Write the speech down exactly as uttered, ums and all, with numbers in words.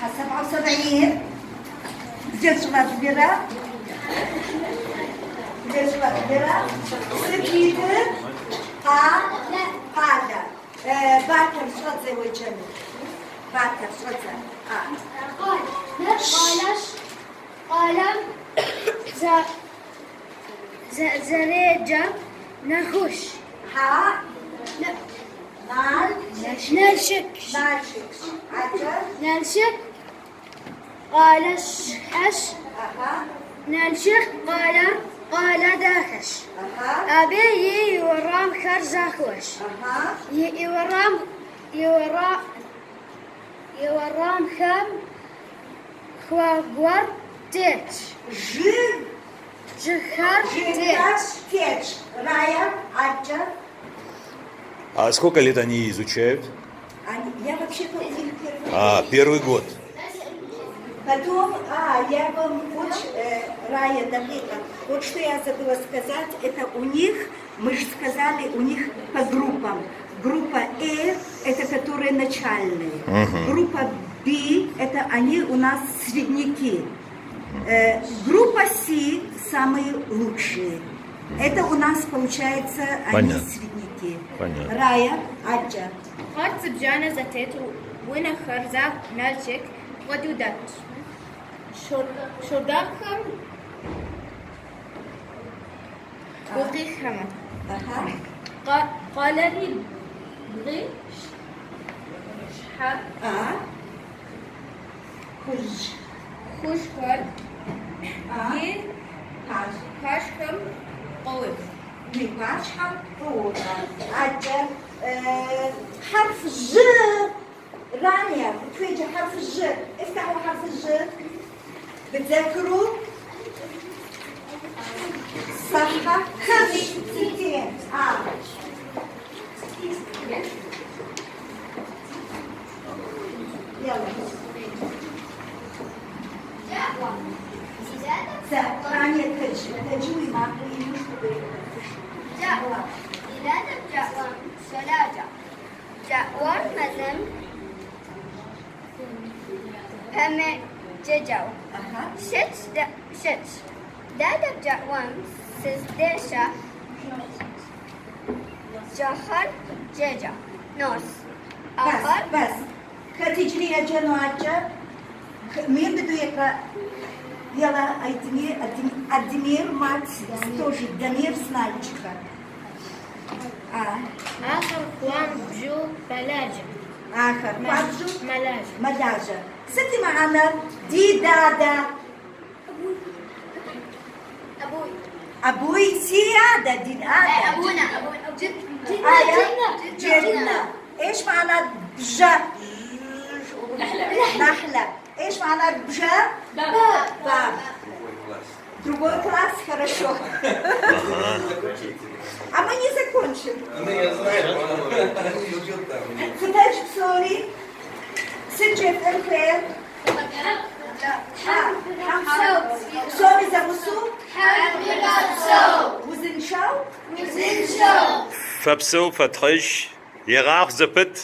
سبعة وسبعين. Где же Владимира? Где же Владимира? Сыдиды? Ха? Хада. Э, Батыр шыдзы уи џьану. Батыр шыдзы. А. Къалэш, къалэм, за, за, зэреджэм, нэхущ. Ха? Нэ-, Нал? Налшык. Налшык. Аджа? Налшык. Къалэш хьэш. Аха. Налшык къалэ, къалэ дахэш. Аха. Абы и урамхэр захуэш. Аха. И, и урам, и ура-, и урамхэм хуэгуэр тетщ. Жыг. Жыгхэр тетщ. Жыгхэр тетщ. Рая, аджа. А сколько лет они изучают? Они, я вообще-то у них первый А, год. Первый год. Потом, а, я вам очень, э, Рая, дорогая, вот что я забыла сказать, это у них, мы же сказали, у них по группам. Группа Э, это которые начальные. Мгм. Группа Б, это они у нас средники. Э, группа С самые лучшие. Это у нас получается они Понятно. Средники. Понятно. Рая, аджа. Хъарцыбжьанэ зэтет уи нэхъ хъарза Налшык къуэду дэтщ. Шор-, шордахъхэм А. Гукъихэмэ. Аха. Къа-, къалэри бгъи щхьэ. А. Хужь. Хужьхэр. А. И паж. Пажхэм къоух. И пажхэм къоух. Аджа, э, хьэрф жы. Рания, уи хьэрф жы. Ефтахьу хьэрф жы. Быдзэкыру. Саха. Саха. А. Яла. Сэ, Рания, тэдж, тэдж уи макъ, уи мышкы. Джаӏуа. Илада джаӏуа. Шоладжа. Джаӏуар мэлым пэмэ джэджау. Аха. Шэч да-, шэч. Дадэ джаӏуам сыздешэ джэхэр джэджа. Нос. Бэс, ахэр бэс. Хэт иджыри еджэну адэкӏэ? Х-, мин быдэу екӏа. Ела, Адмир, Адм-, Адмир, мат, тоже Дамир с Нальчика. А. Ахэр хуабжьу мэлажьэ. Ахэр хуабжьу мэлажьэ. Мэлажьэ. Сыт и мыхьэнэр? Ди дадэ. Абуй. Абуй, си адэ, ди адэ. Э, абуна, абуна. Джы-, джы-, Ая, джынэ, джынэ. Джынэ. Эйш мыхьэнэр бжэ? Нахьлэ. Эйш мыхьэнэр бжэ? Баб. Баб. Другой класс, хорошо. Ага. А мы не закончим. Ну, я знаю, по-моему, это не идёт там. Сыдэкӏ псори, сыджэф МПР. А, псори зэгъусэу? Узыншэу? Фэпсэу, фэтхъыщ, егъахъу зэпыт.